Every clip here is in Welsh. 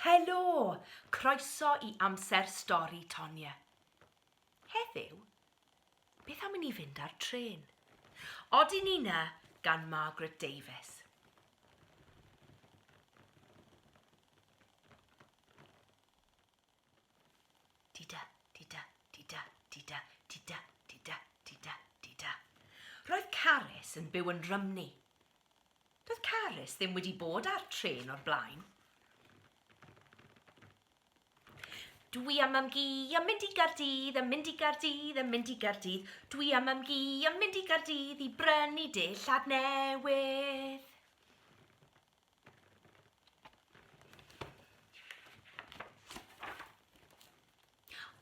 Helo! Croeso i Amser Stori Tonya. Heddiw, beth am i ni fynd ar trên? Odi ni 'na gan Margaret Davies. Di-da, di-da, di-da, di-da, di-da, di-da, di-da, di-da. Roedd Carys yn byw yn Rhymni. Doedd Carys ddim wedi bod ar trên o'r blaen. Dwi am mam-gu yn mynd i Gaerdydd, yn mynd i Gaerdydd, yn mynd i Gaerdydd. Dwi am mam-gu yn mynd i Gaerdydd i brynu dillad newydd.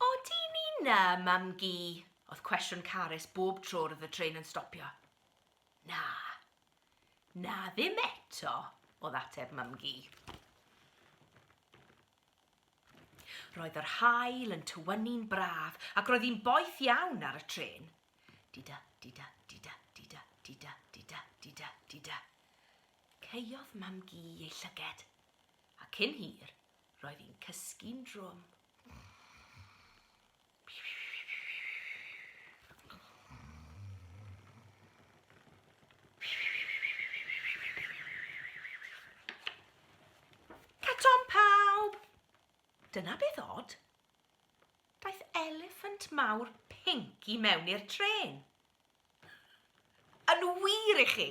Odi ni 'na, mam-gu? Oedd cwestiwn Carys bob tro roedd y trên yn stopio. Na. Na, ddim eto, oedd ateb mam-gu. Roedd yr haul yn tywynnu'n braf ac roedd hi'n boeth iawn ar y trên. Di-da, di-da, di-da, di-da, di-da, di-da, di-da, di-da. Caeodd mam-gu ei llyged, a cyn hir roedd hi'n cysgu'n drwm. Caton pawb! Dyna beth od. Daeth eliffant mawr pinc i mewn i'r trên. Yn wir i chi!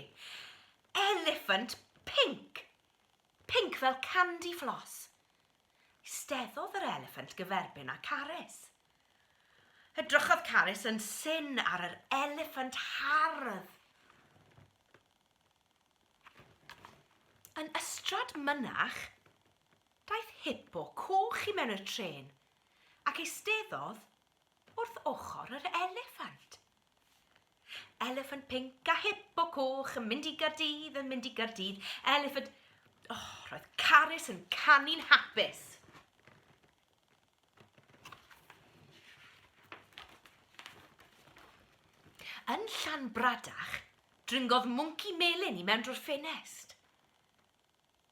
Eliffant pinc! Pinc fel candy floss. Eisteddodd yr eliffant gyferbyn â Carys. Edrychodd Carys yn syn ar yr eliffant hardd. Yn Ystrad Mynach, daeth hipo coch i mewn i'r trên ac eisteddodd wrth ochr yr eliffant. Eliffant pinc a hipo coch yn mynd i Gaerdydd, yn mynd i Gaerdydd. Eliffant... Oh, roedd Carys yn canu'n hapus. Yn Llanbradach, dringodd mwnci melyn i mewn drwy'r ffenest.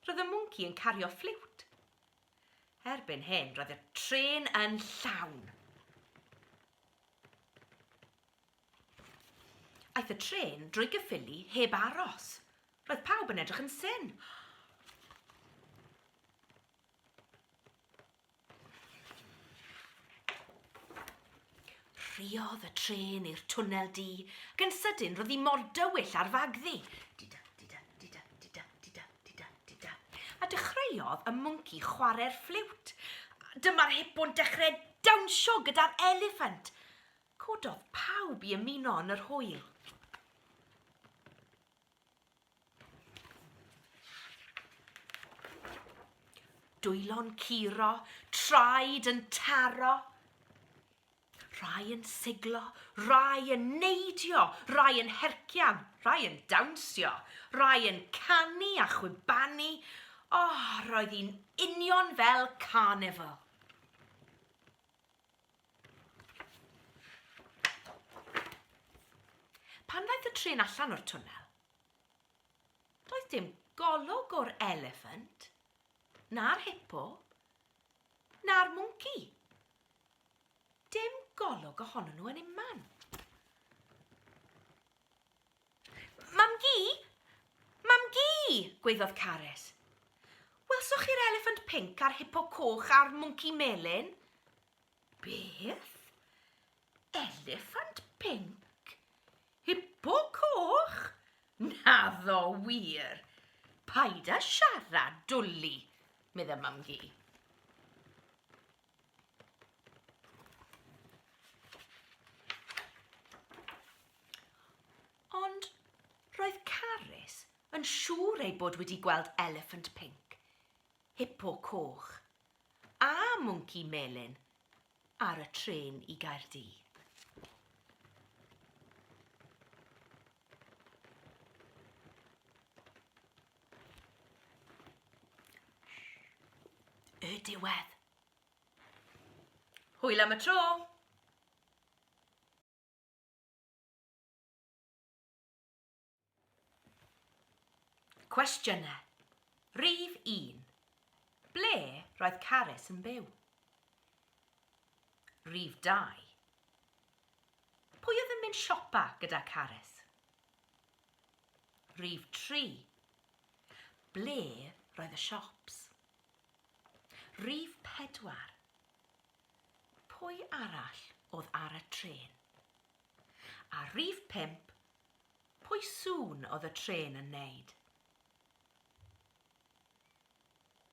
Roedd y mwnci yn cario ffliwt. Erbyn hyn, roedd y trên yn llawn. Aeth y trên drwy Gyffili heb aros. Roedd pawb yn edrych yn syn. Rhuodd y trên i'r twnnel du, ac yn sydyn roedd hi mor dywyll ar fagddu. Di-da, di-da, di-da, di-da, di-da, di-da, di-da. A dechreuodd y mwnci chwarae'r ffliwt. Dyma'r hipo'n dechrau dawnsio gyda'r eliffant. Cododd pawb i ymuno yn yr hwyl. Dwylo'n curo, traed yn taro. Rhai yn siglo, rhai yn neidio, rhai yn hercian, rhai yn dawnsio, rhai yn canu a chwibanu. Oh, roedd hi'n union fel carnival. Pan ddaeth y trên allan o'r twnnel, doedd dim golwg o'r elephant, na'r hippo, na'r mwnci. Dim golwg ohonyn nhw yn unman. Mam-gu! Mam-gu! gwaeddodd Carys. Welsoch chi'r eliffant pinc a'r hippo coch a'r mwnci melyn? Beth? Eliffant pinc? Hippo coch? Naddo wir! Paid â siarad, dwli, medda Mam-gu. Ond roedd Carys yn siŵr ei bod wedi gweld eliffant pinc, hipo coch a mwnci melyn ar y trên i Gaerdydd. Y diwedd. Hwyl am y tro! Cwestiynau. Rhif 1. Ble roedd Carys yn byw? Rhif 2. Pwy oedd yn mynd siopa gyda Carys? Rhif 3. Ble roedd y shops? Rhif 4. Pwy arall oedd ar y trên? A rhif 5. Pwy sŵn oedd y trên yn neud?